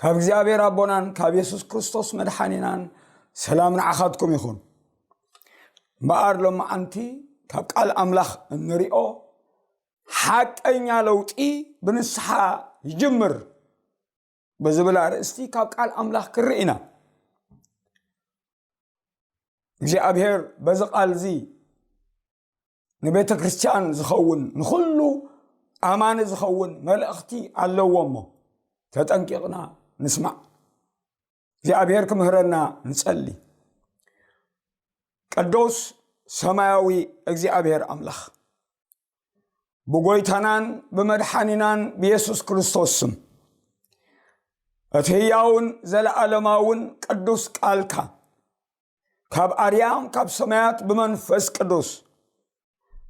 ካብ እግዚኣብሔር ኣቦናን ካብ የሱስ ክርስቶስ መድሓኒናን ሰላም ንዓኻትኩም ይኹን። እምበኣር ሎማዓንቲ ካብ ቃል ኣምላኽ እንሪኦ ሓቀኛ ለውጢ ብንስሓ ይጅምር ብዝብል ኣርእስቲ ካብ ቃል ኣምላኽ ክርኢ ኢና። እግዚኣብሔር በዚ ቃል እዚ ንቤተ ክርስቲያን ዝኸውን ንኹሉ ኣማኒ ዝኸውን መልእኽቲ ኣለዎ እሞ ተጠንቂቕና ንስማዕ። እግዚኣብሔር ክምህረና ንጸሊ። ቅዱስ ሰማያዊ እግዚኣብሔር ኣምላኽ ብጎይታናን ብመድሓኒናን ብየሱስ ክርስቶስ ስም እቲ ህያውን ዘለዓለማውን ቅዱስ ቃልካ ካብ ኣርያም ካብ ሰማያት ብመንፈስ ቅዱስ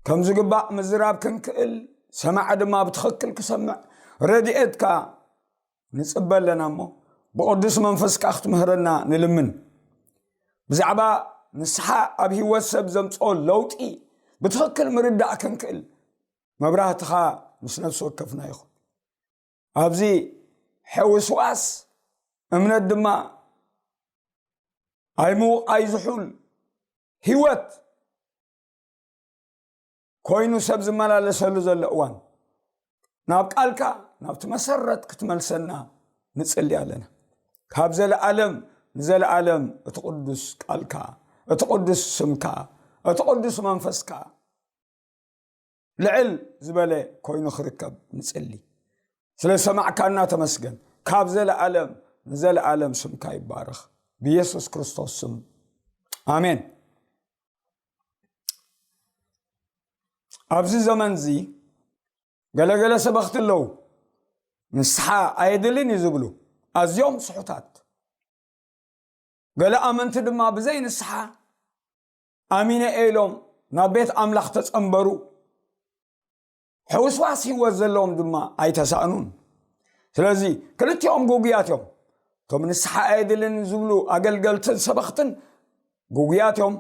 ከም ዝግባእ ምዝራብ ክንክእል ሰማዕ ድማ ብትኽክል ክሰምዕ ረድኤትካ ንጽበ ኣለና እሞ ብቅዱስ መንፈስካ ክትምህረና ንልምን። ብዛዕባ ንስሓ ኣብ ህይወት ሰብ ዘምፅኦ ለውጢ ብትኽክል ምርዳእ ክንክእል መብራህትኻ ምስ ነፍሲ ወከፍና ይኹን። ኣብዚ ሕውስዋስ እምነት ድማ ኣይምውቕ ኣይዝሑል ህይወት ኮይኑ ሰብ ዝመላለሰሉ ዘሎ እዋን ናብ ቃልካ ናብቲ መሰረት ክትመልሰና ንጽሊ ኣለና። ካብ ዘለኣለም ንዘለኣለም እቲ ቅዱስ ቃልካ፣ እቲ ቅዱስ ስምካ፣ እቲ ቅዱስ መንፈስካ ልዕል ዝበለ ኮይኑ ክርከብ ንጽሊ። ስለ ሰማዕካና ተመስገን። ካብ ዘለኣለም ንዘለኣለም ስምካ ይባረኽ። ብየሱስ ክርስቶስ ስም ኣሜን። ኣብዚ ዘመን እዚ ገለገለ ሰበኽቲ ኣለዉ። ንስሓ ኣየድልን እዩ ዝብሉ ኣዝዮም ስሑታት። ገለ ኣመንቲ ድማ ብዘይ ንስሓ ኣሚነ እየ ኢሎም ናብ ቤት ኣምላኽ ተጸንበሩ። ሕውስዋስ ህይወት ዘለዎም ድማ ኣይተሳእኑን። ስለዚ ክልቲኦም ጉጉያት እዮም። እቶም ንስሓ ኣየድልን ዝብሉ ኣገልገልትን ሰበኽትን ጉጉያት እዮም።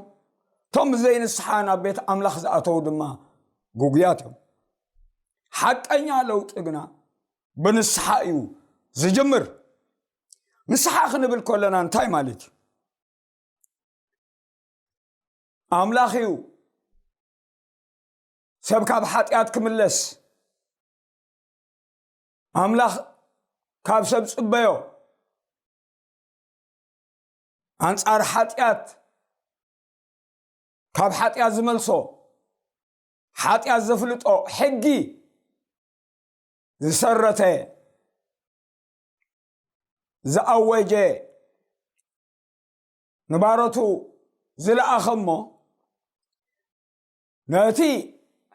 እቶም ብዘይ ንስሓ ናብ ቤት ኣምላኽ ዝኣተዉ ድማ ጉጉያት እዮም። ሓቀኛ ለውጢ ግና ብንስሓ እዩ ዝጅምር። ንስሓ ክንብል ከለና እንታይ ማለት እዩ? ኣምላኽ እዩ ሰብ ካብ ሓጢኣት ክምለስ። ኣምላኽ ካብ ሰብ ጽበዮ ኣንጻር ሓጢኣት፣ ካብ ሓጢኣት ዝመልሶ፣ ሓጢኣት ዘፍልጦ ሕጊ ዝሰረተ፣ ዝኣወጀ፣ ንባሮቱ ዝለኣኸ እሞ ነቲ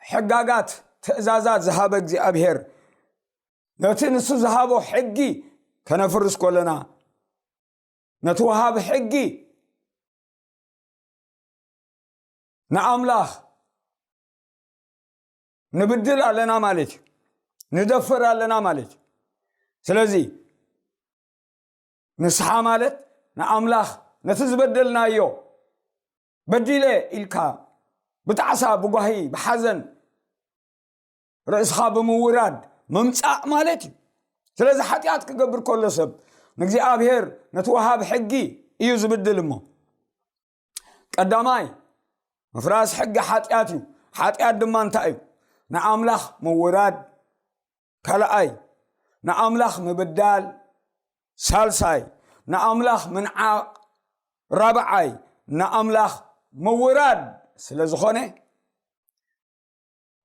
ሕጋጋት ትእዛዛት ዝሃበ እግዚኣብሔር ነቲ ንሱ ዝሃቦ ሕጊ ከነፍርስ ከለና ነቲ ወሃቢ ሕጊ ንኣምላኽ ንብድል ኣለና ማለት እዩ። ንደፍር ኣለና ማለት እዩ። ስለዚ ንስሓ ማለት ንኣምላኽ ነቲ ዝበደልናዮ በዲለ ኢልካ ብጣዕሳ ብጓሂ ብሓዘን ርእስኻ ብምውራድ ምምጻእ ማለት እዩ። ስለዚ ሓጢኣት ክገብር ከሎ ሰብ ንእግዚኣብሔር ነቲ ወሃብ ሕጊ እዩ ዝብድል እሞ ቀዳማይ ምፍራስ ሕጊ ሓጢኣት እዩ። ሓጢኣት ድማ እንታይ እዩ? ንኣምላኽ ምውራድ ካልኣይ ንኣምላኽ ምብዳል ሳልሳይ ንኣምላኽ ምንዓቕ ራብዓይ ንኣምላኽ ምውራድ ስለ ዝኾነ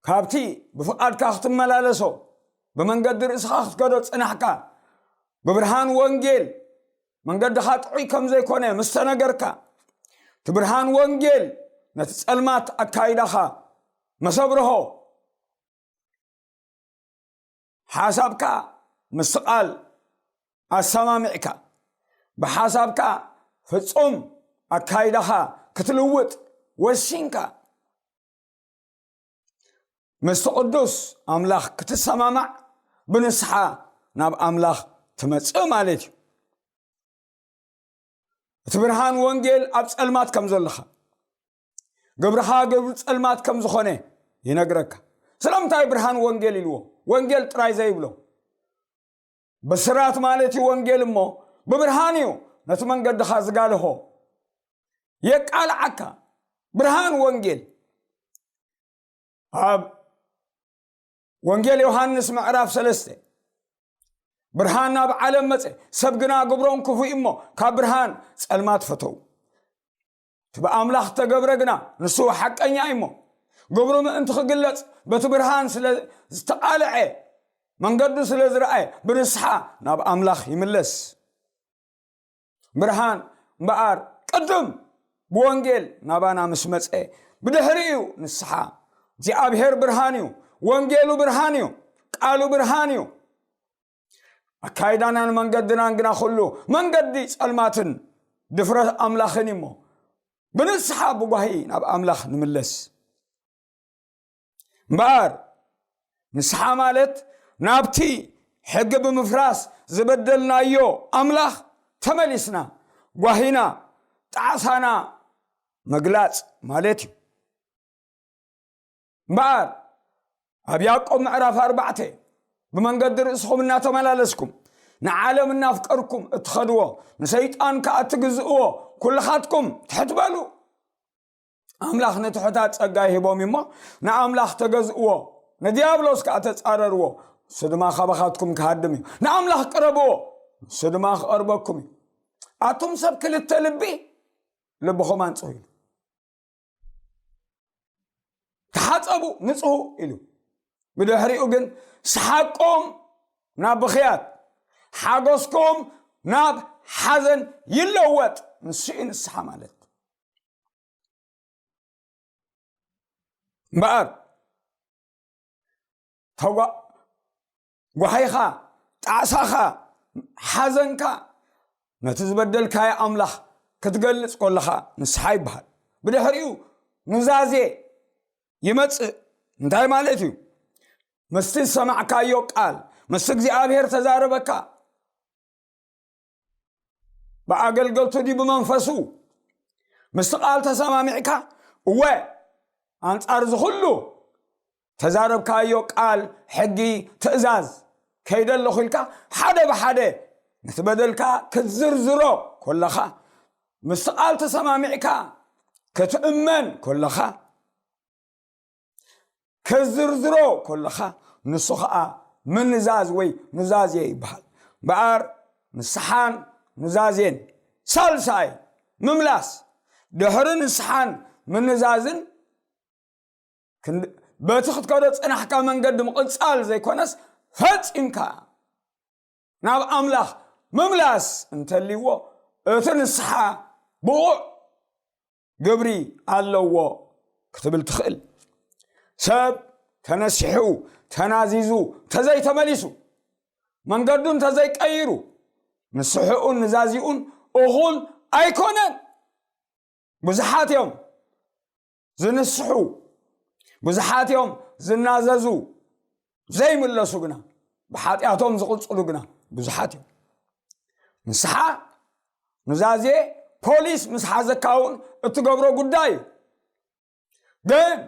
ካብቲ ብፍቓድካ ክትመላለሶ ብመንገዲ ርእስኻ ክትከዶ ጽናሕካ ብብርሃን ወንጌል መንገድኻ ጥዑይ ከም ዘይኮነ ምስ ተነገርካ እቲ ብርሃን ወንጌል ነቲ ጸልማት ኣካይዳኻ መሰብርሆ ሓሳብካ ምስ ቃል ኣሰማሚዕካ ብሓሳብካ ፍጹም ኣካይዳኻ ክትልውጥ ወሲንካ ምስቲ ቅዱስ ኣምላኽ ክትሰማማዕ ብንስሓ ናብ ኣምላኽ ትመጽእ ማለት እዩ። እቲ ብርሃን ወንጌል ኣብ ጸልማት ከም ዘለኻ ግብርኻ ግብሪ ጸልማት ከም ዝኾነ ይነግረካ። ስለምንታይ ብርሃን ወንጌል ኢልዎ? ወንጌል ጥራይ ዘይብሎ ብስራት ማለት እዩ ወንጌል እሞ፣ ብብርሃን እዩ ነቲ መንገድኻ ዝጋልሆ። የቃልዓካ ብርሃን ወንጌል። ኣብ ወንጌል ዮሃንስ ምዕራፍ ሰለስተ፣ ብርሃን ናብ ዓለም መጸ፣ ሰብ ግና ግብሮም ክፉእ እሞ ካብ ብርሃን ጸልማት ፈተው። እቲ ብኣምላኽ ተገብረ ግና ንሱ ሓቀኛ እዩ እሞ፣ ግብሩ ምእንቲ ክግለጽ በቲ ብርሃን ስለ ዝተቓልዐ፣ መንገዱ ስለ ዝረኣየ፣ ብንስሓ ናብ ኣምላኽ ይምለስ። ብርሃን እምበኣር ቅድም ብወንጌል ናባና ምስ መጸ፣ ብድሕሪኡ ንስሓ። እግዚኣብሔር ብርሃን እዩ፣ ወንጌሉ ብርሃን እዩ፣ ቃሉ ብርሃን እዩ። ኣካይዳናን መንገድናን ግና ኩሉ መንገዲ ጸልማትን ድፍረት ኣምላኽን እሞ፣ ብንስሓ ብጓሂ ናብ ኣምላኽ ንምለስ። እምበኣር ንስሓ ማለት ናብቲ ሕጊ ብምፍራስ ዝበደልናዮ ኣምላኽ ተመሊስና ጓሂና ጣዕሳና መግላጽ ማለት እዩ። እምበኣር ኣብ ያዕቆብ ምዕራፍ ኣርባዕተ፣ ብመንገዲ ርእስኹም እናተመላለስኩም ንዓለም እናፍቀርኩም እትኸድዎ፣ ንሰይጣን ከኣ እትግዝእዎ ኩልኻትኩም ትሕት በሉ። ኣምላኽ ንትሑታት ጸጋ ይህቦም እዩ እሞ፣ ንኣምላኽ ተገዝእዎ፣ ንዲያብሎስ ከኣ ተጻረርዎ፣ ንሱ ድማ ካባኻትኩም ክሃድም እዩ። ንኣምላኽ ቅረብዎ፣ ንሱ ድማ ክቐርበኩም እዩ። ኣቱም ሰብ ክልተ ልቢ፣ ልብኹም ኣንጽሁ ኢሉ። ተሓጸቡ፣ ንጽሁ ኢሉ። ብድሕሪኡ ግን ሰሓቆም ናብ ብኽያት፣ ሓጎስኩም ናብ ሓዘን ይለወጥ። ንሱ እዩ ንስሓ ማለት። እምበኣር ተጓ-፣ ጓሂኻ፣ ጣዕሳኻ፣ ሓዘንካ ነቲ ዝበደልካዮ ኣምላኽ ክትገልጽ ከለኻ ንስሓ ይበሃል። ብድሕሪኡ ኑዛዜ ይመጽእ። እንታይ ማለት እዩ? ምስቲ ዝሰማዕካዮ ቃል፣ ምስቲ እግዚኣብሔር ተዛረበካ፣ ብኣገልገልቱ ድዩ ብመንፈሱ? ምስቲ ቃል ተሰማሚዕካ፣ እወ፣ ኣንጻር እዚ ኩሉ ተዛረብካዮ ቃል፣ ሕጊ፣ ትእዛዝ ከይደ ኣለኹ ኢልካ፣ ሓደ ብሓደ ነቲ በደልካ ክትዝርዝሮ ከለኻ፣ ምስቲ ቃል ተሰማሚዕካ ክትእመን ከለኻ፣ ክትዝርዝሮ ከለኻ፣ ንሱ ኸኣ ምንዛዝ ወይ ኑዛዜ ይበሃል። እምበኣር ንስሓን ኑዛዜን፣ ሳልሳይ ምምላስ፣ ድሕሪ ንስሓን ምንዛዝን ክንድ-፣ በቲ ክትከዶ ጸናሕካ መንገዲ ምቕጻል ዘይኮነስ፣ ፈጺምካ ናብ ኣምላኽ ምምላስ እንተልይዎ፣ እቲ ንስሓ ብቑዕ ግብሪ ኣለዎ ክትብል ትኽእል። ሰብ ተነሲሑ፣ ተናዚዙ እንተዘይተመሊሱ፣ መንገዱ እንተዘይቀይሩ፣ ንስሕኡን ንዛዚኡን እኹል ኣይኮነን። ብዙሓት እዮም ዝንስሑ፣ ብዙሓት እዮም ዝናዘዙ፣ ዘይምለሱ ግና፣ ብሓጢኣቶም ዝቕጽሉ ግና ብዙሓት እዮም። ንስሓ፣ ኑዛዜ፣ ፖሊስ ምስ ሓዘካ እውን እትገብሮ ጉዳይ እዩ። ግን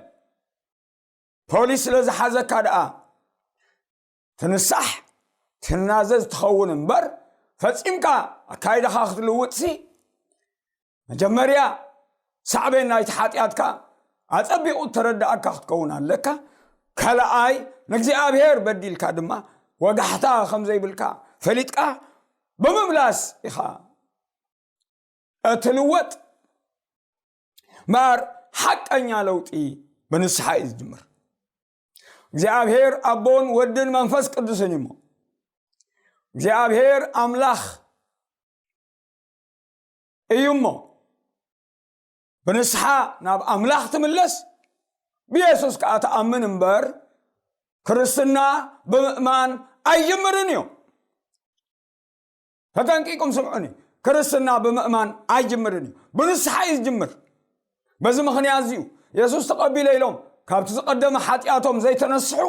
ፖሊስ ስለ ዝሓዘካ ደኣ ትንሳሕ፣ ትናዘዝ ትኸውን እምበር፣ ፈጺምካ ኣካይዳኻ ክትልውጥሲ፣ መጀመርያ ሳዕቤን ናይቲ ሓጢኣትካ ኣጸቢቑ እተረድኣካ ክትከውን ኣለካ። ካልኣይ፣ ንእግዚኣብሔር በዲልካ ድማ ወጋሕታ ከም ዘይብልካ ፈሊጥካ ብምምላስ ኢኻ እትልወጥ። እምበኣር ሓቀኛ ለውጢ ብንስሓ እዩ ዝጅምር። እግዚኣብሔር ኣቦን ወድን መንፈስ ቅዱስን እዩ እሞ፣ እግዚኣብሔር ኣምላኽ እዩ እሞ፣ ብንስሓ ናብ ኣምላኽ ትምለስ፣ ብየሱስ ከኣ ትኣምን እምበር፣ ክርስትና ብምእማን ኣይጅምርን እዩ። ተጠንቂቁም ስምዑኒ፣ ክርስትና ብምእማን ኣይጅምርን እዩ፣ ብንስሓ እዩ ዝጅምር። በዚ ምኽንያት እዚዩ የሱስ ተቐቢለ ኢሎም ካብቲ ዝቐደመ ሓጢኣቶም ዘይተነስሑ፣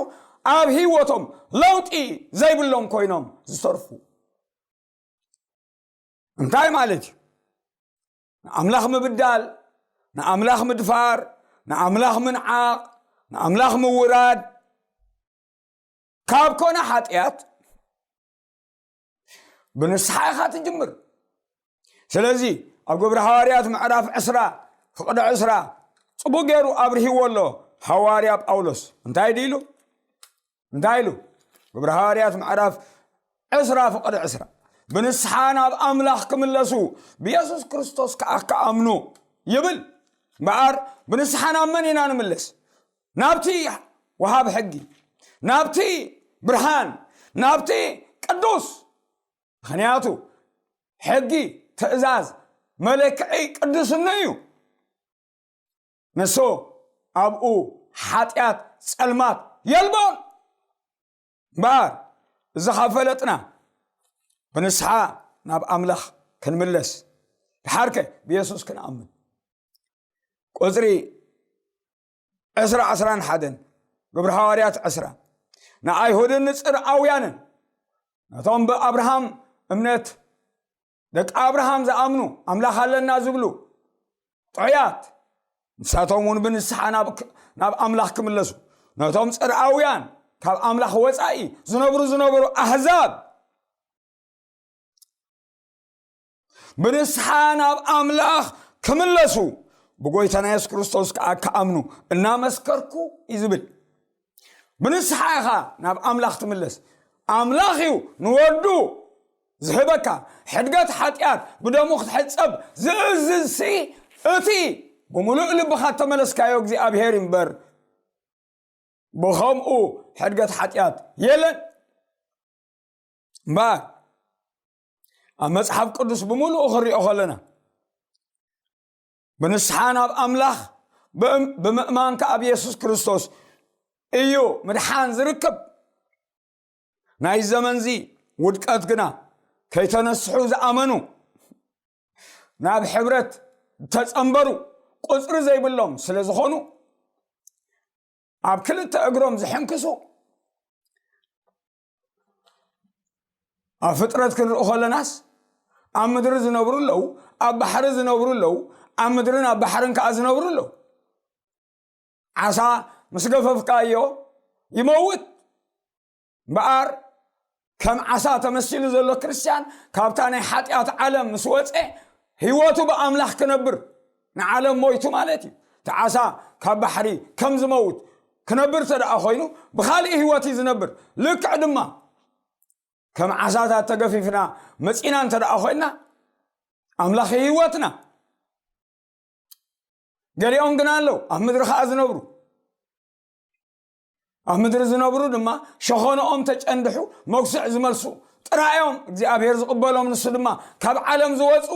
ኣብ ህይወቶም ለውጢ ዘይብሎም ኮይኖም ዝተርፉ። እንታይ ማለት እዩ? ንኣምላኽ ምብዳል፣ ንኣምላኽ ምድፋር፣ ንኣምላኽ ምንዓቕ፣ ንኣምላኽ ምውራድ፣ ካብ ኮነ ሓጢኣት ብንስሓ ኢኻ ትጅምር። ስለዚ ኣብ ግብሪ ሃዋርያት ምዕራፍ ዕስራ ፍቕዲ ዕስራ ጽቡቕ ገይሩ ኣብርሂዎ ኣሎ። ሃዋርያ ጳውሎስ እንታይ ድኢሉ እንታይ ኢሉ? ግብሪ ሃዋርያት ምዕራፍ ዕስራ ፍቕዲ ዕስራ፣ ብንስሓ ናብ ኣምላኽ ክምለሱ፣ ብየሱስ ክርስቶስ ከኣ ክኣምኑ ይብል። እምበኣር ብንስሓ ናብ መን ኢና ንምለስ? ናብቲ ወሃብ ሕጊ፣ ናብቲ ብርሃን፣ ናብቲ ቅዱስ። ምኽንያቱ ሕጊ፣ ትእዛዝ፣ መለክዒ ቅዱስና እዩ። ንሱ ኣብኡ ሓጢኣት፣ ጸልማት የልቦን። እምበኣር እዚ ካብ ፈለጥና፣ ብንስሓ ናብ ኣምላኽ ክንምለስ፣ ድሓርከ ብየሱስ ክንኣምን። ቁጽሪ ዕስራ፣ ዕስራን ሓደን፣ ግብሪ ሃዋርያት ዕስራ፣ ንኣይሁድን ንጽርኣውያንን፣ ነቶም ብኣብርሃም እምነት ደቂ ኣብርሃም ዝኣምኑ፣ ኣምላኽ ኣለና ዝብሉ ጥዑያት፣ ንሳቶም እውን ብንስሓ ናብ ክ-፣ ናብ ኣምላኽ ክምለሱ፣ ነቶም ጽርኣውያን፣ ካብ ኣምላኽ ወጻኢ ዝነብሩ ዝነበሩ ኣህዛብ ብንስሓ ናብ ኣምላኽ ክምለሱ፣ ብጎይታና የሱስ ክርስቶስ ከኣ ክኣምኑ እናመስከርኩ እዩ ዝብል። ብንስሓ ኢኻ ናብ ኣምላኽ ትምለስ። ኣምላኽ እዩ ንወዱ ዝህበካ። ሕድገት ሓጢኣት ብደሙ ክትሕጸብ ዝእዝዝሲ እቲ ብምሉእ ልብኻ እተመለስካዮ እግዚኣብሄር እዩ እምበር፣ ብኸምኡ ሕድገት ሓጢኣት የለን። እምበኣር ኣብ መጽሓፍ ቅዱስ ብምሉኡ ክንሪኦ ከለና፣ ብንስሓ ናብ ኣምላኽ ብእም-፣ ብምእማን ከኣ ኣብ የሱስ ክርስቶስ እዩ ምድሓን ዝርከብ። ናይ ዘመንዚ ውድቀት ግና፣ ከይተነስሑ ዝኣመኑ፣ ናብ ሕብረት ዝተጸንበሩ፣ ቁጽሪ ዘይብሎም ስለ ዝኾኑ፣ ኣብ ክልተ እግሮም ዝሕንክሱ፣ ኣብ ፍጥረት ክንርኢ ከለናስ፣ ኣብ ምድሪ ዝነብሩ ኣለዉ፣ ኣብ ባሕሪ ዝነብሩ ኣለዉ፣ ኣብ ምድርን ኣብ ባሕርን ከኣ ዝነብሩ ኣለዉ። ዓሳ ምስ ገፈፍካዮ ይመውት። እምበኣር ከም ዓሳ ተመሲሉ ዘሎ ክርስትያን፣ ካብታ ናይ ሓጢኣት ዓለም ምስ ወጸ፣ ህይወቱ ብኣምላኽ ክነብር፣ ንዓለም ሞይቱ ማለት እዩ። እቲ ዓሳ ካብ ባሕሪ ከም ዝመውት ክነብር እንተ ደኣ ኮይኑ፣ ብኻልእ ህይወት እዩ ዝነብር። ልክዕ ድማ ከም ዓሳታት ተገፊፍና መጺና እንተ ደኣ ኮይና፣ ኣምላኽ ህይወትና። ገሊኦም ግና ኣለዉ ኣብ ምድሪ ኸኣ ዝነብሩ። ኣብ ምድሪ ዝነብሩ ድማ ሸኾንኦም ተጨንድሑ መጉስዕ ዝመልሱ ጥራዮም እግዚኣብሔር ዝቕበሎም፣ ንሱ ድማ ካብ ዓለም ዝወጹ፣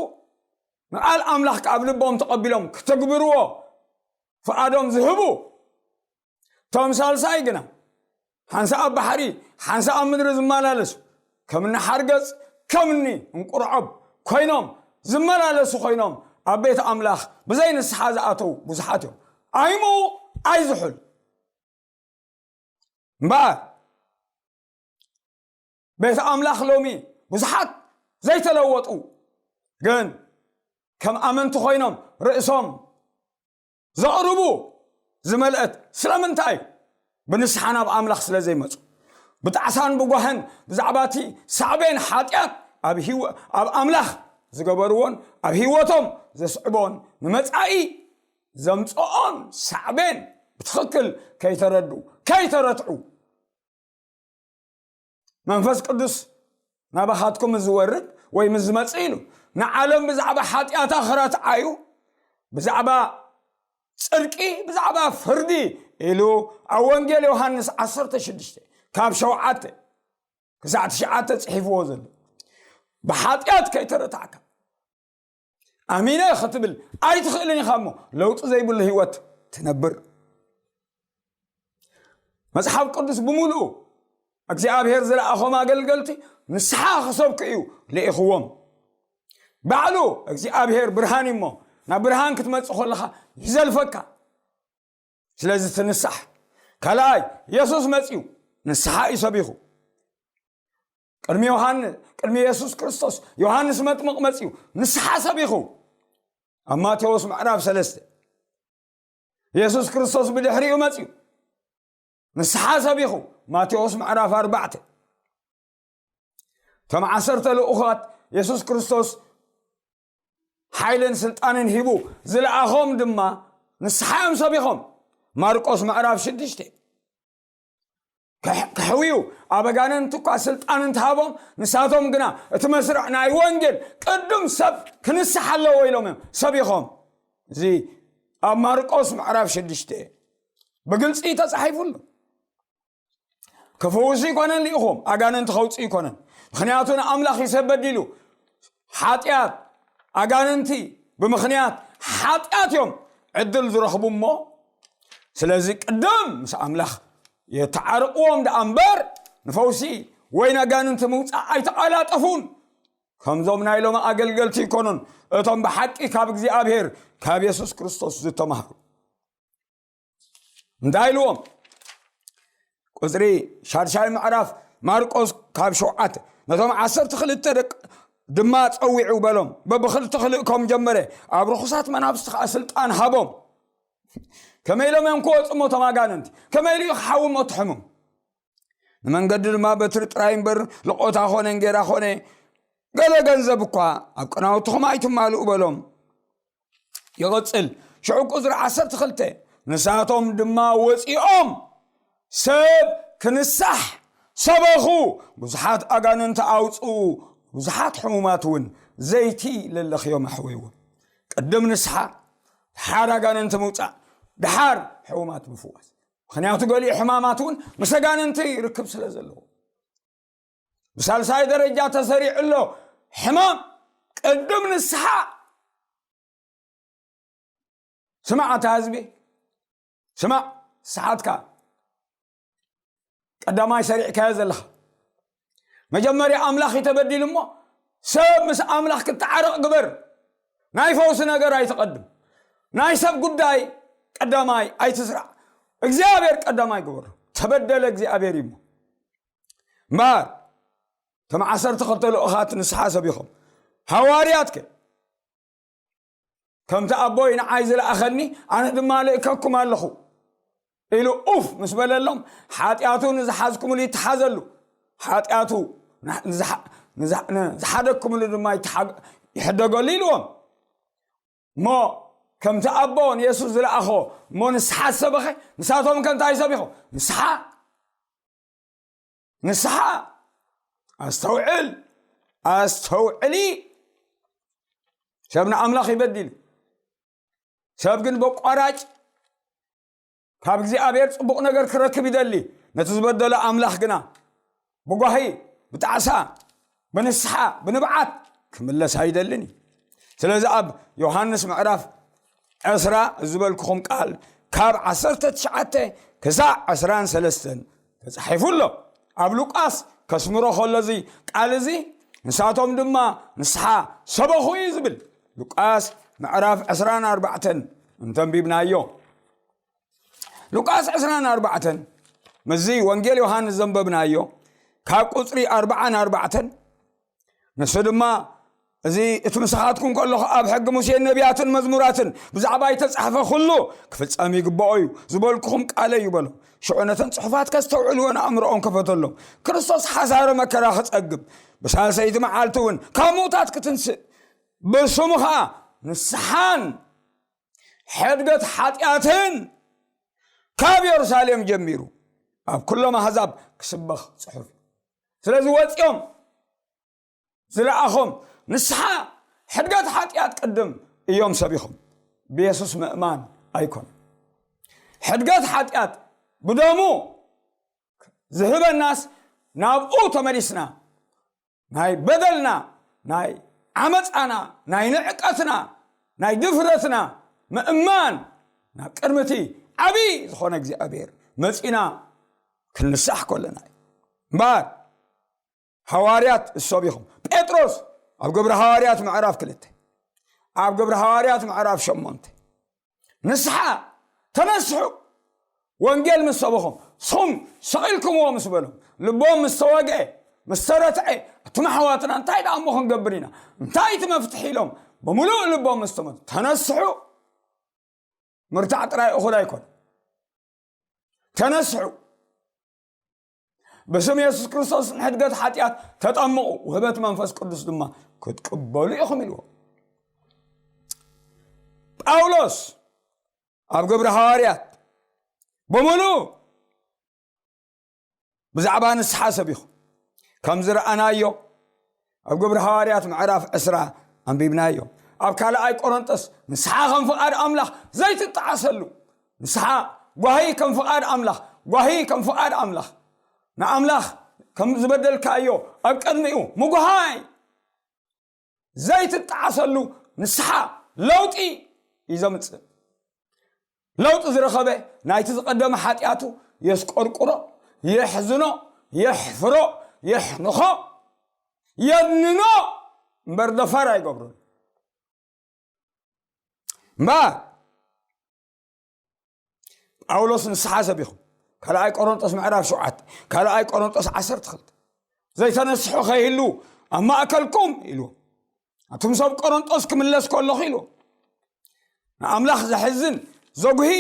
ንቓል ኣምላኽ ከኣ ኣብ ልቦም ተቐቢሎም ክትግብርዎ ፍቓዶም ዝህቡ። እቶም ሳልሳይ ግና ሓንሳእ ኣብ ባሕሪ፣ ሓንሳእ ኣብ ምድሪ ዝመላለሱ፣ ከምኒ ሓርገጽ፣ ከምኒ እንቁርዖብ ኮይኖም ዝመላለሱ ኮይኖም፣ ኣብ ቤት ኣምላኽ ብዘይ ንስሓ ዝኣተዉ ብዙሓት እዮም። ኣይምኡ ኣይዝሑል። እምበኣር ቤት ኣምላኽ ሎሚ ብዙሓት ዘይተለወጡ፣ ግን ከም ኣመንቲ ኮይኖም ርእሶም ዘቕርቡ ዝመልአት ስለምንታይ? ብንስሓ ናብ ኣምላኽ ስለ ዘይመጹ። ብጣዕሳን ብጓህን ብዛዕባ እቲ ሳዕቤን ሓጢኣት ኣብ ህይወ-፣ ኣብ ኣምላኽ ዝገበርዎን ኣብ ህይወቶም ዘስዕቦን ንመጻኢ ዘምጽኦን ሳዕቤን ብትኽክል ከይተረድኡ፣ ከይተረትዑ፣ መንፈስ ቅዱስ ናባኻትኩም ምስ ዝወርድ ወይ ምስ ዝመጽእ ኢሉ ንዓለም ብዛዕባ ሓጢኣታ ክረትዓ እዩ፣ ብዛዕባ ጽድቂ፣ ብዛዕባ ፍርዲ ኢሉ ኣብ ወንጌል ዮሃንስ ዓሰርተ ሽዱሽተ ካብ ሸውዓተ ክሳዕ ትሽዓተ ጽሒፍዎ ዘሎ። ብሓጢኣት ከይተረታዕካ ኣሚነ ክትብል ኣይትኽእልን ኢኻ እሞ፣ ለውጢ ዘይብሉ ህይወት ትነብር። መጽሓፍ ቅዱስ ብምሉኡ እግዚኣብሔር ዝለኣኾም ኣገልገልቲ ንስሓ ክሰብኩ እዩ ልኢኽዎም። ባዕሉ እግዚኣብሔር ብርሃን እዩ እሞ፣ ናብ ብርሃን ክትመጽእ ከለኻ ይዘልፈካ። ስለዚ ትንሳሕ። ካልኣይ፣ የሱስ መጺኡ ንስሓ እዩ ሰቢኹ። ቅድሚ ዮሃንስ፣ ቅድሚ የሱስ ክርስቶስ ዮሃንስ መጥምቕ መጺኡ ንስሓ ሰቢኹ። ኣብ ማቴዎስ ምዕራፍ ሰለስተ፣ የሱስ ክርስቶስ ብድሕሪኡ መጺኡ ንስሓ ሰቢኹ። ማቴዎስ ምዕራፍ ኣርባዕተ። እቲ እቶም ዓሰርተ ልኡኻት የሱስ ክርስቶስ ሓይልን ስልጣንን ሂቡ ዝለኣኾም ድማ ንስሓ እዮም ሰቢኾም። ማርቆስ ምዕራፍ ሽዱሽተ። ከሕ- ከሕውዩ ኣብ ኣጋንንቲ እኳ ስልጣን እንተሃቦም፣ ንሳቶም ግና እቲ መስርዕ ናይ ወንጌል ቅድም ሰብ ክንስሓ ኣለዎ ኢሎም እዮም ሰቢኾም። እዚ ኣብ ማርቆስ ምዕራፍ ሽዱሽተ ብግልፂ ተፃሒፉ ኣሎ። ክፍውሱ ይኮነን ልኢኹም፣ ኣጋንንቲ ከውፅኡ ይኮነን። ምኽንያቱ ንኣምላኽ ይሰብ በዲሉ። ሓጢኣት፣ ኣጋንንቲ ብምኽንያት ሓጢኣት እዮም ዕድል ዝረኽቡ እሞ፣ ስለዚ ቅድም ምስ ኣምላኽ የተዓርቕዎም ደኣ እምበር፣ ንፈውሲ ወይ ነጋንንቲ ምውፃእ ኣይተቐላጠፉን። ከምዞም ናይ ሎሚ ኣገልገልቲ ይኮኑን፣ እቶም ብሓቂ ካብ እግዚኣብሔር፣ ካብ የሱስ ክርስቶስ ዝተማህሩ። እንታይ ኢልዎም? ቁፅሪ ሻድሻይ ምዕራፍ ማርቆስ ካብ ሸውዓተ፣ ነቶም ዓሰርተ ክልተ ደቂ ድማ ጸዊዑ በሎም። በብኽልተ ክልእኮም ጀመረ፣ ኣብ ርኹሳት መናፍስቲ ከዓ ስልጣን ሃቦም። ከመይ ኢሎም እዮም ክወፁ እሞ እቶም ኣጋንንቲ? ከመይ ኢሉ እዩ ክሓዊ እሞ እቲ ሕሙም? ንመንገዲ ድማ በትሪ ጥራይ እምበር፣ ልቆታ ኾነ እንጌራ ኾነ ገለ ገንዘብ እኳ ኣብ ቅናውትኹም ኣይትማልኡ በሎም። ይቕጽል። ሽዑ ቁጽሪ ዓሰርተ ክልተ፣ ንሳቶም ድማ ወጺኦም ሰብ ክንሳሕ ሰበኹ፣ ብዙሓት ኣጋንንቲ ኣውጽኡ፣ ብዙሓት ሕሙማት እውን ዘይቲ ለለኽዮም ኣሕወይዎ። ቅድም ንስሓ፣ ድሓር ኣጋንንቲ ምውጻእ፣ ድሓር ሕሙማት ምፍዋስ። ምኽንያቱ ገሊኡ ሕማማት እውን ምስ ኣጋንንቲ ርክብ ስለ ዘለዎ። ብሳልሳይ ደረጃ ተሰሪዑ ኣሎ ሕማም ቅድም ንስሓ። ስማዕ ኣታ ህዝቢ፣ ስማዕ። ስሓትካ ቀዳማይ ሰሪዕካዮ ዘለኻ። መጀመርያ ኣምላኽ እዩ ተበዲሉ እሞ፣ ሰብ ምስ ኣምላኽ ክተዓረቕ ግበር። ናይ ፈውሲ ነገር ኣይትቐድም። ናይ ሰብ ጉዳይ ቀዳማይ ኣይትስራዕ። እግዚኣብሔር ቀዳማይ ግበሮ። ተበደለ እግዚኣብሔር እዩ እሞ። እምበኣር እቶም ዓሰርተ ክልተ ልኡኻት ንስሓ ሰቢኾም፣ ሃዋርያትከ ከምቲ ኣቦይ ንዓይ ዝለኣኸኒ ኣነ ድማ ልእከኩም ኣለኹ ኢሉ ኡፍ ምስ በለሎም፣ ሓጢኣቱ ንዝሓዝኩምሉ ይተሓዘሉ፣ ሓጢኣቱ ንዝሓ- ንዝሓ- ንዝሓደግኩምሉ ድማ ይተሓ- ይሕደገሉ ኢልዎም። እሞ ከምቲ ኣቦ ንየሱስ ዝለኣኾ እሞ ንስሓ ዝሰበኸ፣ ንሳቶም ከ እንታይ ሰቢኾም? ንስሓ። ንስሓ። ኣስተውዕል፣ ኣስተውዕሊ። ሰብ ንኣምላኽ ይበድል እዩ። ሰብ ግን በቋራጭ ካብ እግዚኣብሔር ጽቡቕ ነገር ክረክብ ይደሊ። ነቲ ዝበደሎ ኣምላኽ ግና ብጓሂ፣ ብጣዕሳ፣ ብንስሓ፣ ብንብዓት ክምለስ ኣይደልን እዩ። ስለዚ ኣብ ዮሃንስ ምዕራፍ ዕስራ ዝበልኩኹም ቃል ካብ ዓሰርተ ትሽዓተ ክሳዕ ዕስራን ሰለስተን ተጻሒፉ ኣሎ። ኣብ ሉቃስ ከስምሮ ከሎ እዚ ቃል እዚ ንሳቶም ድማ ንስሓ ሰበኹ እዩ ዝብል። ሉቃስ ምዕራፍ ዕስራን ኣርባዕተን እንተንቢብናዮ፣ ሉቃስ ዕስራን ኣርባዕተን ምስዚ ወንጌል ዮሃንስ ዘንበብናዮ ካብ ቁጽሪ ኣርባዓን ኣርባዕተን፣ ንሱ ድማ እዚ እቲ ምሳኻትኩም ከለኹ ኣብ ሕጊ ሙሴን ነቢያትን መዝሙራትን ብዛዕባ ይተጻሕፈ ኩሉ ክፍጸም ይግብኦ እዩ ዝበልኩኹም ቃለ እዩ በሎ። ሽዑ ነተን ጽሑፋት ከስተውዕልወን ኣእምሮኦም ከፈተሎም። ክርስቶስ ሓሳረ መከራ ክጸግብ ብሳልሰይቲ መዓልቲ እውን ካብ ምውታት ክትንስእ ብስሙ ኸዓ ንስሓን ሕድገት ሓጢኣትን ካብ የሩሳሌም ጀሚሩ ኣብ ኩሎም ኣህዛብ ክስበኽ ጽሑፍ እዩ። ስለዚ ወጺኦም ዝለኣኾም ንስሓ ሕድገት ሓጢኣት ቅድም እዮም ሰቢኾም። ብየሱስ ምእማን ኣይኮን። ሕድገት ሓጢኣት ብደሙ ዝህበናስ ናብኡ ተመሊስና ናይ በደልና፣ ናይ ዓመፃና፣ ናይ ንዕቀትና፣ ናይ ድፍረትና ምእማን ናብ ቅድሚ እቲ ዓብዪ ዝኾነ እግዚኣብሔር መፂና ክንንሳሕ ከለና እዩ። እምበኣር ሃዋርያት እሶም ኢኹም። ጴጥሮስ ኣብ ግብሪ ሃዋርያት ምዕራፍ ክልተ፣ ኣብ ግብሪ ሃዋርያት ምዕራፍ ሸሞንተ ንስሓ ተነስሑ። ወንጌል ምስ ሰበኹም፣ ስኹም ስቕ ኢልኩምዎ ምስ በሎም፣ ልቦም ምስ ተወግአ፣ ምስ ተረትዐ፣ ኣቱም ኣሕዋትና እንታይ ደኣ እሞ ክንገብር ኢና? እንታይ እቲ መፍትሒ ኢሎም ብምሉእ ልቦም ምስ ተመ-፣ ተነስሑ። ምርታዕ ጥራይ እኹል ኣይኮን። ተነስሑ። ብስም የሱስ ክርስቶስ ንሕድገት ሓጢኣት ተጠምቑ፣ ውህበት መንፈስ ቅዱስ ድማ ክትቅበሉ ኢኹም ኢልዎ። ጳውሎስ ኣብ ግብሪ ሃዋርያት ብምሉእ ብዛዕባ ንስሓ ሰቢኹ ከም ዝረኣናዮ ኣብ ግብሪ ሃዋርያት ምዕራፍ ዕስራ ኣንቢብናዮ። ኣብ ካልኣይ ቆሮንጦስ ንስሓ ከም ፍቓድ ኣምላኽ ዘይትጠዓሰሉ፣ ንስሓ ጓሂ ከም ፍቓድ ኣምላኽ፣ ጓሂ ከም ፍቓድ ኣምላኽ፣ ንኣምላኽ ከም ዝበደልካዮ ኣብ ቅድሚኡ ምጉሃይ ዘይትጠዓሰሉ ንስሓ ለውጢ እዩ ዘምጽእ። ለውጢ ዝረኸበ ናይቲ ዝቐደመ ሓጢኣቱ የስቆርቁሮ፣ የሕዝኖ፣ የሕፍሮ፣ የሕንኾ፣ የድንኖ እምበር ደፋር ኣይገብሮን። እምበር ጳውሎስ ንስሓ ሰቢኹ ካልኣይ ቆሮንጦስ ምዕራፍ ሸውዓተ፣ ካልኣይ ቆሮንጦስ ዓሰርተ ክልተ ዘይተነስሑ ከይህሉ ኣብ ማእከልኩም ኢሉ ኣቱም ሰብ ቆሮንጦስ ክምለስ ከለኹ ኢሉ ንኣምላኽ ዘሕዝን ዘጉሂ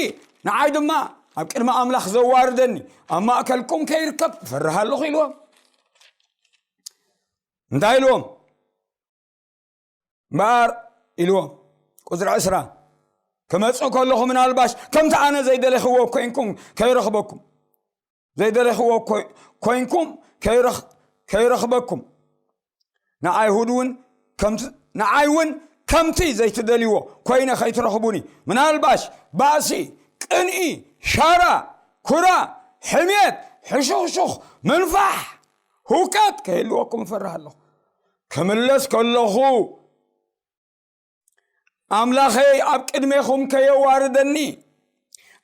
ንዓይ ድማ ኣብ ቅድሚ ኣምላኽ ዘዋርደኒ ኣብ ማእከልኩም ከይርከብ እፈርህ ኣለኹ ኢልዎም። እንታይ ኢልዎም? እምበኣር ኢልዎም፣ ቁፅሪ ዕስራ፣ ክመፅእ ከለኹ ምናልባሽ ከምቲ ኣነ ዘይደለኽዎ ኮይንኩም ከይረኽበኩም፣ ዘይደለኽዎ ኮይ- ኮይንኩም ከይረኽ- ከይረኽበኩም ንኣይሁድ እውን ከምቲ ንዓይ እውን ከምቲ ዘይትደልይዎ ኮይነ ከይትረኽቡኒ ምናልባሽ ባእሲ፣ ቅንኢ፣ ሻራ፣ ኩራ፣ ሕምየት፣ ሕሹኽሹኽ፣ ምንፋሕ፣ ህውከት ከይህልወኩም እፈርህ ኣለኹ። ክምለስ ከለኹ ኣምላኸይ ኣብ ቅድሜኹም ከየዋርደኒ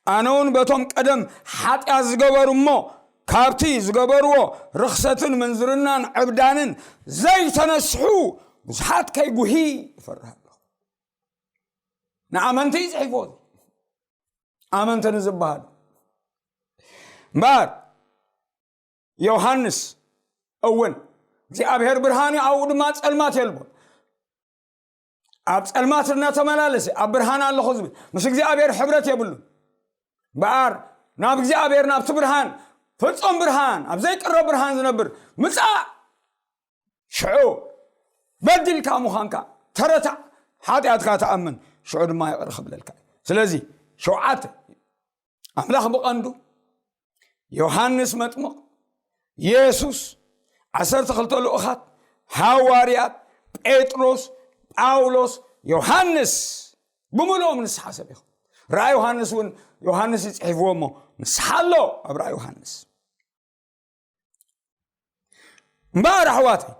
ኣነ እውን በቶም ቀደም ሓጢኣት ዝገበሩ እሞ ካብቲ ዝገበርዎ ርኽሰትን ምንዝርናን ዕብዳንን ዘይተነስሑ ብዙሓት ከይጉሂ እፈርህ ኣለኹ። ንኣመንቲ እዩ ፅሒፎ። ኣመንቲ ንዝበሃሉ እምበኣር ዮሃንስ እውን እግዚኣብሔር ብርሃን እዩ ኣብኡ ድማ ፀልማት የልቦን። ኣብ ፀልማት እናተመላለሰ ኣብ ብርሃን ኣለኹ ዝብል ምስ እግዚኣብሔር ሕብረት የብሉን። እምበኣር ናብ እግዚኣብሔር ናብቲ ብርሃን ፍፁም ብርሃን ኣብ ዘይቅረብ ብርሃን ዝነብር ምፃእ ሽዑ በዲልካ ምዃንካ ተረታዕ ሓጢኣትካ ተኣምን ሽዑ ድማ ይቕር ክብለልካ እዩ። ስለዚ ሸውዓተ ኣምላኽ ብቐንዱ ዮሃንስ መጥምቕ የሱስ ዓሰርተ ክልተ ልኡኻት ሃዋርያት ጴጥሮስ ጳውሎስ ዮሃንስ ብምልኦም ንስሓ ሰብ ኢኹም። ራእይ ዮሃንስ እውን ዮሃንስ ይፅሒፍዎ እሞ ንስሓ ኣሎ ኣብ ራእይ ዮሃንስ። እምበኣር ኣሕዋተይ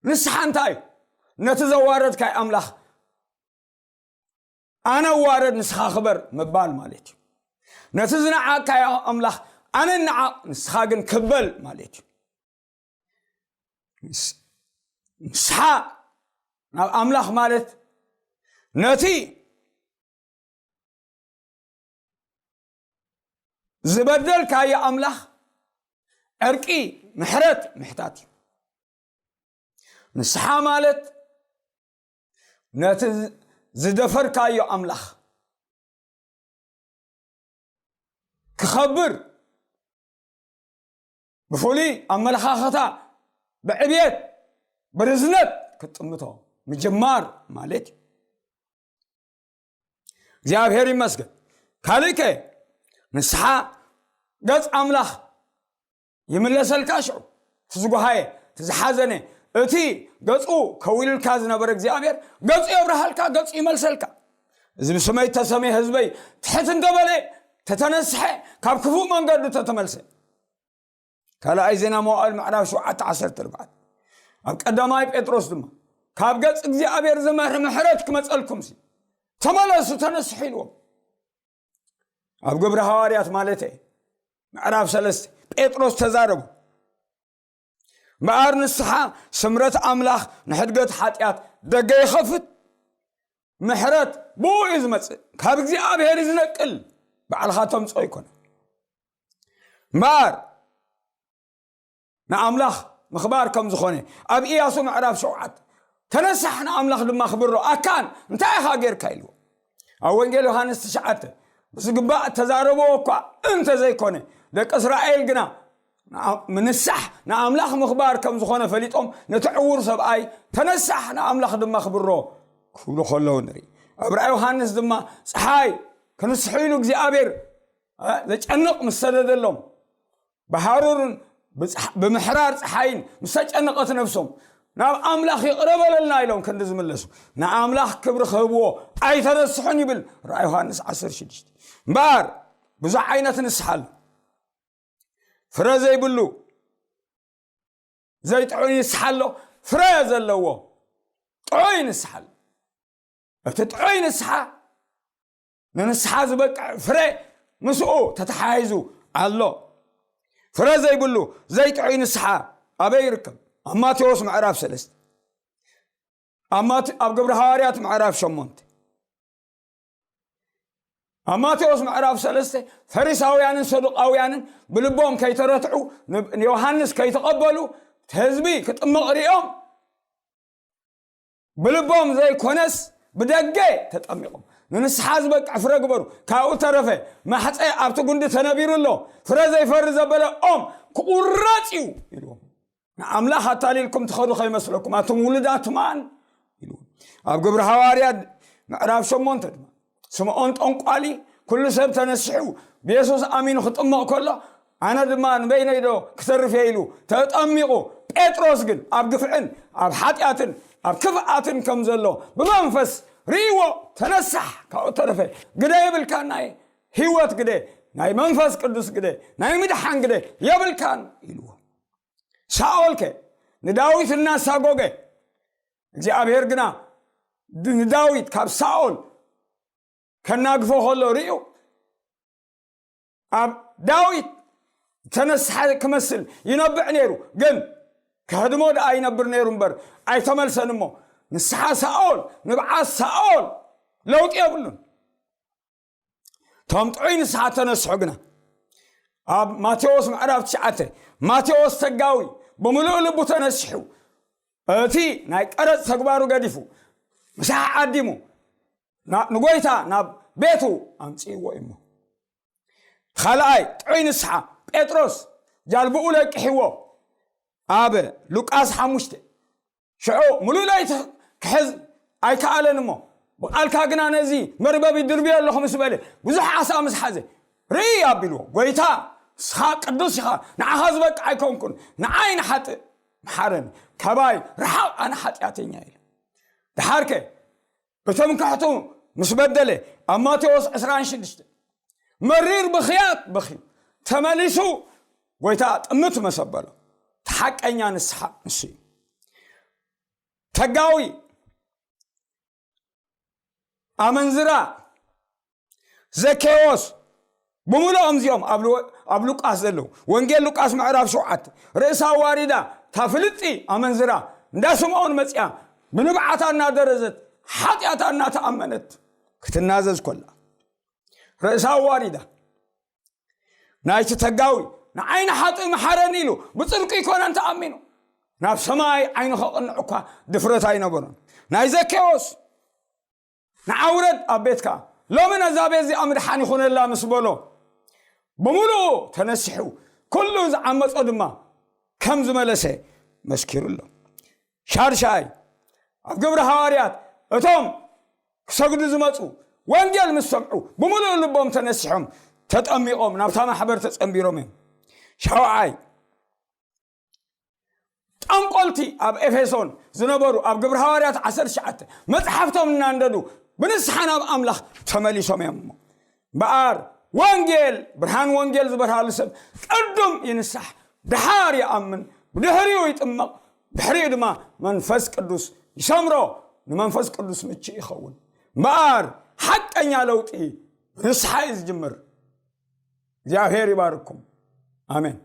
ንስሓ እንታይ እዩ? ነቲ ዘዋረድካይ ኣምላኽ ኣነ ዋረድ ንስኻ ክበር ምባል ማለት እዩ። ነቲ ዝነዓቕካዮ ኣምላኽ ኣነ ነዓቕ ንስኻ ግን ክበል ማለት እዩ። ንስሓ ናብ ኣምላኽ ማለት ነቲ ዝበደልካዮ ኣምላኽ ዕርቂ ምሕረት ምሕታት እዩ። ንስሓ ማለት ነቲ ዝደፈርካዮ ኣምላኽ ክኸብር ብፍሉይ ኣመለኻኸታ ብዕብየት ብርዝነት ክትጥምቶ ምጅማር ማለት እዩ። እግዚኣብሔር ይመስገን። ካልእከ ንስሓ ገጽ ኣምላኽ ይምለሰልካ ሽዑ እቲ ዝጓሃየ እቲ ዝሓዘነ እቲ ገጹ ከዊልልካ ዝነበረ እግዚኣብሔር ገጹ የብርሃልካ ገጹ ይመልሰልካ። እዚ ብስመይ ተሰመየ ህዝበይ ትሕት እንተበለ ተተነስሐ ካብ ክፉእ መንገዱ ተተመልሰ ካልኣይ ዜና መዋእል ምዕራፍ ሸውዓተ ዓሰርተ ኣርባዕተ ኣብ ቀዳማይ ጴጥሮስ ድማ ካብ ገጽ እግዚኣብሔር ዝመርሒ ምሕረት ክመጸልኩም ሲ ተመለሱ ተነስሑ ኢልዎም። ኣብ ግብሪ ሃዋርያት ማለት እየ ምዕራፍ ሰለስተ ጴጥሮስ ተዛረቡ። እምበኣር ንስሓ ስምረት ኣምላኽ ንሕድገት ሓጢኣት ደገ ይኸፍት። ምሕረት ብኡ እዩ ዝመጽእ፣ ካብ እግዚኣብሔር እዩ ዝነቅል፣ ባዕልኻ ተምጾ ኣይኮነ። እምበኣር ንኣምላኽ ምኽባር ከም ዝኾነ ኣብ ኢያሱ ምዕራፍ ሸውዓተ ተነሳሕ ንኣምላኽ ድማ ክብሮ ኣካን እንታይ ኢኻ ጌርካ ኢልዎ። ኣብ ወንጌል ዮሃንስ ትሽዓተ ብዝግባእ ተዛረብዎ እኳ እንተ ዘይኮነ ደቂ እስራኤል ግና ምንሳሕ ንኣምላኽ ምኽባር ከም ዝኾነ ፈሊጦም ነቲ ዕውር ሰብኣይ ተነሳሕ ንኣምላኽ ድማ ክብሮ ክብሉ ከለዉ ንርኢ። ኣብ ራእይ ዮሃንስ ድማ ፀሓይ ክንስሑ ኢሉ እግዚኣብሔር ዘጨንቕ ምስ ሰደደሎም ብሃሩርን ብምሕራር ፀሓይን ምስ ተጨነቐት ነፍሶም ናብ ኣምላኽ ይቕረ በለልና ኢሎም ክንዲ ዝምለሱ ንኣምላኽ ክብሪ ክህብዎ ኣይተነስሑን ይብል ራእይ ዮሃንስ ዓሰርተ ሽዱሽተ። እምበኣር ብዙሕ ዓይነት ንስሓ ኣሎ። ፍረ ዘይብሉ ዘይጥዑይ ንስሓ ኣሎ። ፍረ ዘለዎ ጥዑይ ንስሓ ኣሎ። እቲ ጥዑይ ንስሓ ንንስሓ ዝበቅዕ ፍረ ምስኡ ተተሓሒዙ ኣሎ። ፍረ ዘይብሉ ዘይጥዑይ ንስሓ ኣበይ ይርከብ? ኣብ ማቴዎስ ምዕራፍ ሰለስተ፣ ኣብ ግብሪ ሃዋርያት ምዕራፍ ሸሞንተ። ኣብ ማቴዎስ ምዕራፍ ሰለስተ ፈሪሳውያንን ሰዱቃውያንን ብልቦም ከይተረትዑ ንዮሃንስ ከይተቐበሉ ህዝቢ ክጥምቕ ሪኦም ብልቦም ዘይኮነስ ብደገ ተጠሚቖም። ንንስሓ ዝበቅዕ ፍረ ግበሩ። ካብኡ ተረፈ ማሕፀ ኣብቲ ጉንዲ ተነቢሩ ኣሎ። ፍረ ዘይፈሪ ዘበለ ኦም ክቑረፅ እዩ ኢልዎም። ንኣምላኽ ኣታሊልኩም ትኸዱ ከይመስለኩም ኣቱም ውሉዳት ማን ኢልዎም። ኣብ ግብሪ ሃዋርያ ምዕራፍ ሸሞንተ ድማ ስምዖን ጠንቋሊ ኩሉ ሰብ ተነሲሑ ብየሱስ ኣሚኑ ክጥመቕ ከሎ ኣነ ድማ ንበይነይዶ ክተርፍ እየ ኢሉ ተጠሚቑ። ጴጥሮስ ግን ኣብ ግፍዕን ኣብ ሓጢኣትን ኣብ ክፍኣትን ከም ዘሎ ብመንፈስ ርእይዎ ተነሳሕ። ካብኡ ተረፈ ግደ የብልካን፣ ናይ ህይወት ግደ፣ ናይ መንፈስ ቅዱስ ግደ፣ ናይ ምድሓን ግደ የብልካን ኢልዎ። ሳኦል ከ ንዳዊት እናሳጎገ እግዚኣብሔር ግና ንዳዊት ካብ ሳኦል ከናግፎ ከሎ ርእዩ ኣብ ዳዊት ተነስሐ ክመስል ይነብዕ ነይሩ። ግን ከህድሞ ደኣ ይነብር ነይሩ እምበር ኣይተመልሰን እሞ ንስሓ ሳኦል ንብዓት ሳኦል ለውጢ የብሉን። እቶም ጥዑይ ንስሓ ተነስሑ ግና ኣብ ማቴዎስ ምዕራፍ ትሽዓተ ማቴዎስ ተጋዊ ብምሉእ ልቡ ተነሲሑ እቲ ናይ ቀረፅ ተግባሩ ገዲፉ ምሳሕ ዓዲሙ ንጎይታ ናብ ቤቱ ኣምፅእዎ እሞ። ካልኣይ ጥዑይ ንስሓ ጴጥሮስ ጃልብኡ ለቅሕዎ ኣብ ሉቃስ ሓሙሽተ ሽዑ ሙሉእ ለይቲ ክሕዝ ኣይከኣለን እሞ ብቓልካ ግና ነዚ መርበብ ይድርብዮ ኣለኹ ምስ በለ ብዙሕ ዓሳ ምስ ሓዘ ርኢ ኣቢልዎ ጎይታ ንስኻ ቅዱስ ኢኻ ንዓኻ ዝበቅዕ ኣይኮንኩን ንዓይ ንሓጥእ መሓረኒ ካባይ ርሓቕ ኣነ ሓጢኣተኛ ኢለ። ድሓርከ እቶም ካሕቱ ምስ በደለ ኣብ ማቴዎስ ዕስራን ሽዱሽተ መሪር ብኽያት በኺ ተመሊሱ ጎይታ ጥምት መሰበሎ። ተሓቀኛ ንስሓ ንሱ እዩ። ተጋዊ ኣመንዝራ ዘኬዎስ ብምልኦም እዚኦም ኣብ ሉቃስ ዘለዉ ወንጌል ሉቃስ ምዕራፍ ሸውዓተ ርእሳ ዋሪዳ እታ ፍልጥቲ ኣመንዝራ እንዳ ስምዖን መፅያ ብንብዓታ እናደረዘት ሓጢኣታ እናተኣመነት ክትናዘዝ ኮላ ርእሳ ዋሪዳ ናይቲ ተጋዊ ንዓይኒ ሓጥእ መሓረኒ ኢሉ ብፅድቁ ይኮነን ተኣሚኑ ናብ ሰማይ ዓይኑ ከቕንዕ እኳ ድፍረት ኣይነበሮን። ናይ ዘኬዎስ ንዓውረድ ኣብ ቤትካ ሎሚ ነዛ ቤት እዚኣ ምድሓን ይኹነላ ምስ በሎ ብምሉኡ ተነሲሑ ኩሉ ዝዓመጾ ድማ ከም ዝመለሰ መስኪሩ ኣሎ። ሻድሻይ ኣብ ግብሪ ሃዋርያት እቶም ክሰግዱ ዝመፁ ወንጌል ምስ ሰምዑ ብምሉእ ልቦም ተነሲሖም ተጠሚቖም ናብታ ማሕበር ተፀንቢሮም እዮም። ሻውዓይ ጠንቆልቲ ኣብ ኤፌሶን ዝነበሩ ኣብ ግብሪ ሃዋርያት ዓሰርተ ትሽዓተ መፅሓፍቶም እናንደዱ ብንስሓ ናብ ኣምላኽ ተመሊሶም እዮም እሞ እምበኣር ወንጌል ብርሃን ወንጌል ዝበርሃሉ ሰብ ቅድም ይንሳሕ ድሓር ይኣምን ብድሕሪኡ ይጥመቕ ድሕሪኡ ድማ መንፈስ ቅዱስ ይሰምሮ ንመንፈስ ቅዱስ ምቹእ ይኸውን እምበኣር ሓቀኛ ለውጢ ንስሓ እዩ ዝጅምር እግዚኣብሔር ይባርኩም ኣሜን